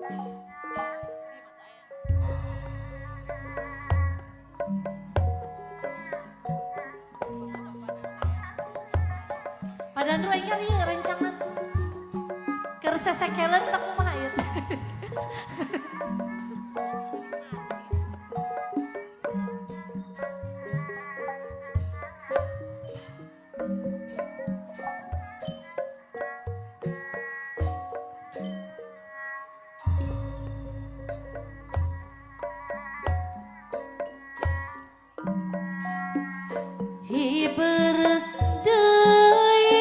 Padan ruang kali ya rencangan. Keur sesekelen teh kumaha ieu teh. Hiber deui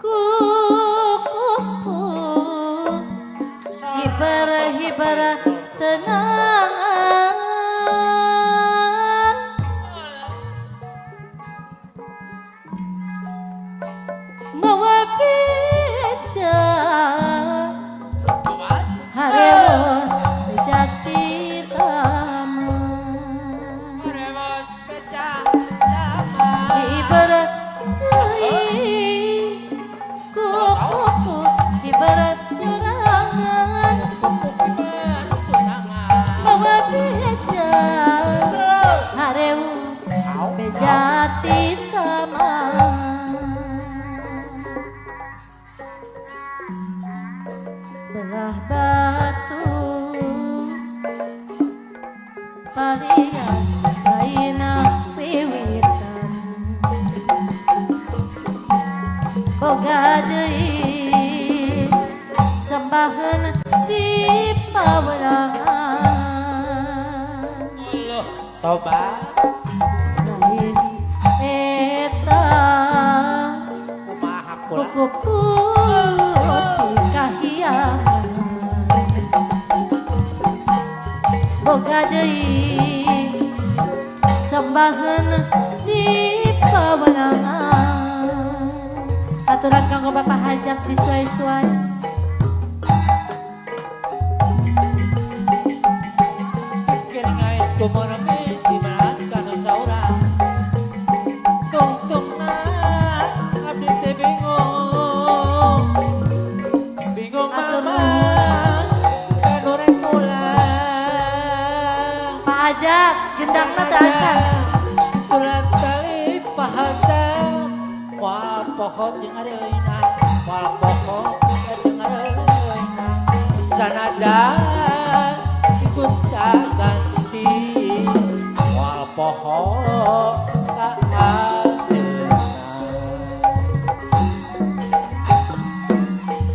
kukupu hiber hiber tenangan mawa beja harewos jati tama Harewos beja tama hiber deui kukupu hiber nyorangan mawa beja harewos bejati tama belah batu palias laina wiwitan boga deui sembahan di pawelangan Loh, tobat lain eta kumaha kula kuku putih kahiangan boga deui sembahan di pawelangan aturan kanggo Bapak Hajat di suai-suai Keringai kumono di marat kanu saurang tungtungna abdi teh bingung bingung Atur mama kanu rek pulang Pak Hajat gendangna teu acan Surat tali Pak Hajat moal poho jeung areuna moal poho jeung areuna sanajan ikut ganti moal poho ka ajeuna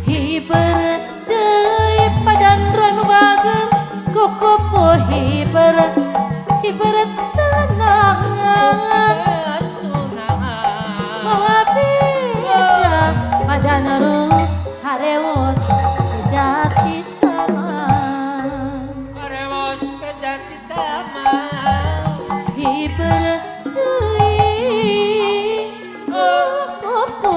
hiber deui padan ranu bager kukupu hiber hiber tenangan mawa beja padan ru harewos jati tama Harewos bejati taman hiber deui kukupu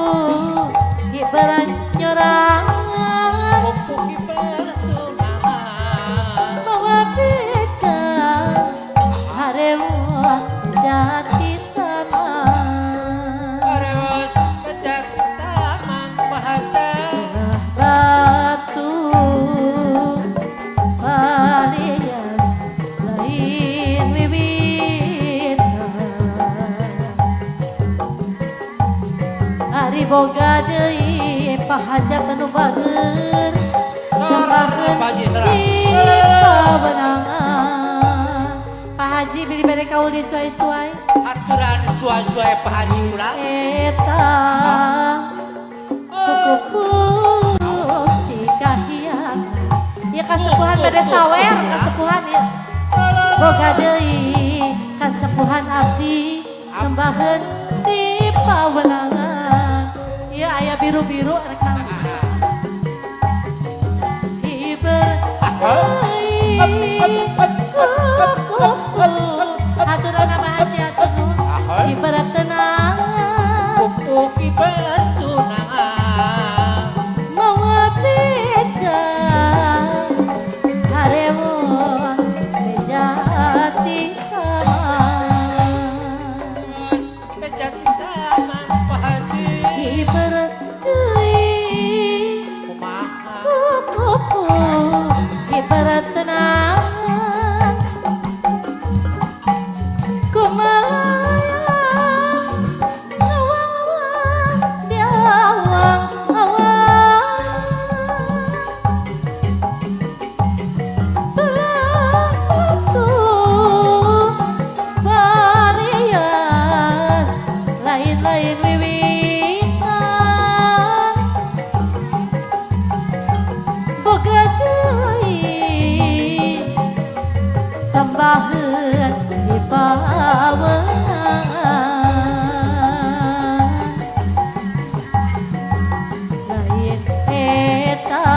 hiber nyorangan Kupu kiper tunangan mawa beja harewos jati tama Harewos bejati taman bahaja batu alias lain wiwitan ari boga deui pahajat anu bager sembahan di pawenangan Pak Haji beli bere kaul di suai-suai Aturan suai-suai Pak Haji kula eta kuku putih kahiangan ya kasepuhan bade sawer kasepuhan ya boga deui kasepuhan abdi sembahan di pawenangan ya aya biru-biru rek nang hiber deui kuku aturan apa haji atur nuhun hiber tenang Kupu kiper tunangan mawa beja harewos bejati taman Bejati taman Pak Haji hiber deui Sembahan di pawengan lain eta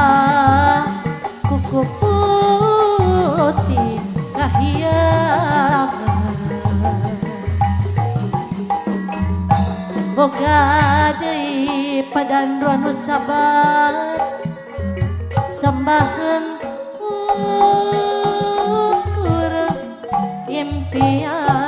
kuku putih kahyangan boga deui padan nu sabar sembahan ukur impian.